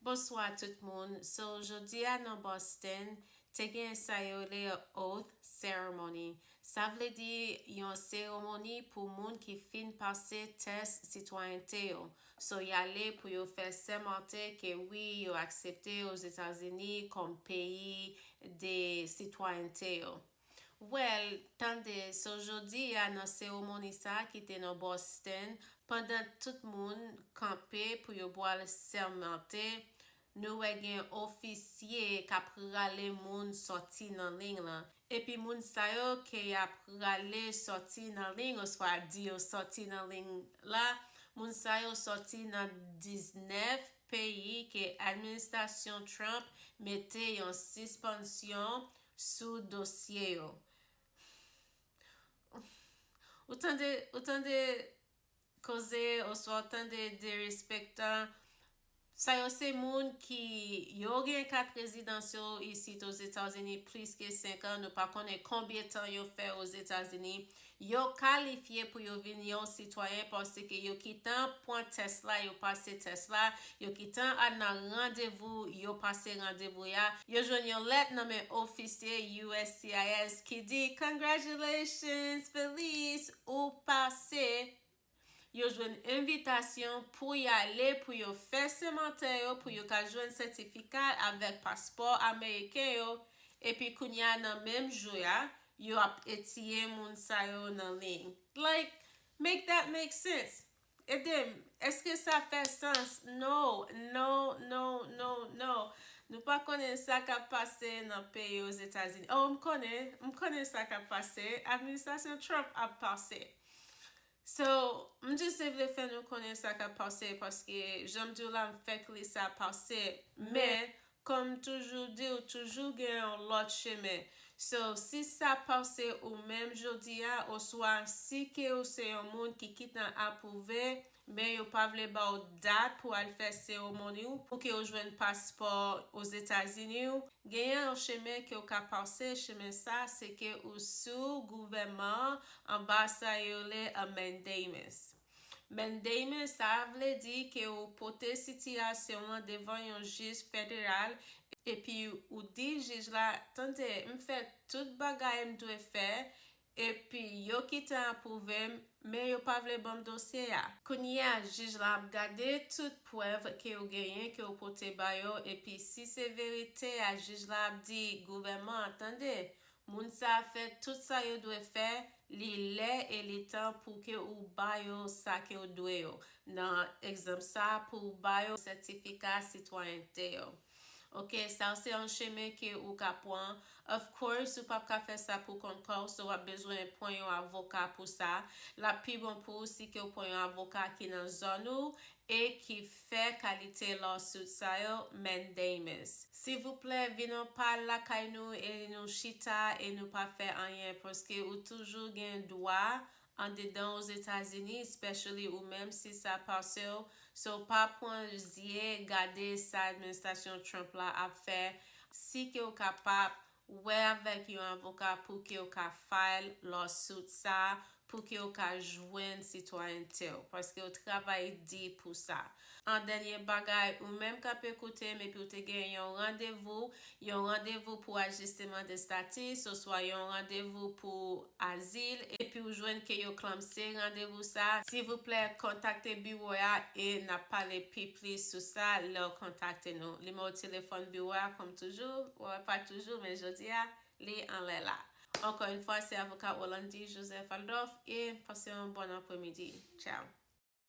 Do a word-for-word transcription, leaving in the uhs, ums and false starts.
Bonswa tout moun. So, jodi a nan Boston, te gen sa yo rele oath ceremony. Sa vle di yon seremoni pou moun ki fin pase tès sitwayènte yo. So, y ale pou yo fè sèmante ke wi, yo aksepte Ozetazini kòm peyi de sitwayènte yo. Well, tande, so jodi a nan seremoni sa a ki te nan Boston, pandan tout moun kanpe pou yo pral sèmante, nou wè gen ofisye k ap rale moun sòti nan liy lan. Epi moun sa yo ke y ap rale sòti nan liy, oswa di yo sòti nan liy la, moun sa yo sòti nan diznèf peyi ke administrasyon Trump mete yon sispansyon sou dosye yo. Ou tande, ou tande koze, oswa ou tande derespektan. Sa yo se moun ki yo gen kat rezidans yo isit Ozetazini plis ke senk an, nou pa konnen konbyen tan yo fè Ozetazini. Yo kalifye pou yo vin yon sitwayen paske yo kitan pran tès la, yo pase tès la, yo kitan al nan randevou, yo pase randevou ya. Yo jwenn yon lèt nan men ofisye U S C I S ki di, "Congratulations, Feliz, ou pase." Yo jwenn envitasyon pou y ale, pou yo fè sèmante yo, pou yo ka jwenn sètifika avèk paspò ameriken yo. Epi kounye a nan menm jou a, yo ap etiye moun sa yo nan liy. Like, make that make sense. Ede m, èske sa fè sans? No, no, no, no, no. Nou pa konnen sa k ap pase nan peyi Ozetazini. Oh, m konnen, m konnen sa k ap pase. Administrasyon Trump ap pase. So, m jis te vle fè nou konnen sa k ap pase, paske jan m di w la, m fèk li sa pase. Men, kòm m toujou di w, toujou gen yon lòt chemen. So, si sa pase ou menm jodi a, oswa si ke ou se yon moun ki kitan apwouve, men yo pa vle ba w dat pou al fè seremoni w, pou ke w jwenn paspò Ozetazini w, genyen yon chemen ke w ka pase, chemen sa, se ke ou sou gouvènman an, anba sa yo rele a mandamus. Mandamus, sa vle di ke ou pote sitiyasyon an devan yon jij federal, epi ou di jij la, "Tande, m fè tout bagay m dwe fè, epi yo kitan apwouve m, men yo pa vle ban m dosye a." Kounye a, jij la ap gade tout prèv ke ou genyen, ke ou pote ba yo, epi si se verite a, jij la ap di gouvènman an, "Tande, moun sa a fè tout sa yo dwe fè, li lè e li tan pou ke ou ba yo sa ke ou dwe yo." Nan egzanp sa a, pou ou ba yo sètifika sitwayènte yo. Ok, sa se yon chemen ke ou ka pran. Of course, ou p ap ka fè sa pou kont pa w, so w ap bezwen pran yon avoka pou sa. L ap pi bon pou ou si ke w pran yon avoka ki nan zòn ou e ki fè kalite lawsuit sa yo, mandamus. Silvouplè, vin anpale lakay nou e nou chita e nou pa fè anyen, paske ou toujou gen dwa andedan Ozetazini, especially ou menm si sa pase w. So, pa pran zye gade sa administrasyon Trump la ap fè. Si ke w kapab, wè avèk yon avoka pou ke w ka file lawsuit sa, pou ke w ka jwenn sitwayènte w, paske w travay di pou sa. An dènye bagay, ou menm k ap ekoute m epi w te gen yon randevou, yon randevou pou ajisteman de status, oswa yon randevou pou azil, epi w jwenn ke yo klamse randevou sa, silvouplè, kontakte biwo a e n ap pale pi plis sou sa lè w kontakte nou. Nimewo telefòn biwo a, kòm toujou, wè, pa toujou, men jodi a, li anlè la. Ankò yon fwa, se avoka Orlandy Joseph Adolphe e pase yon bòn apremidi. Ciao.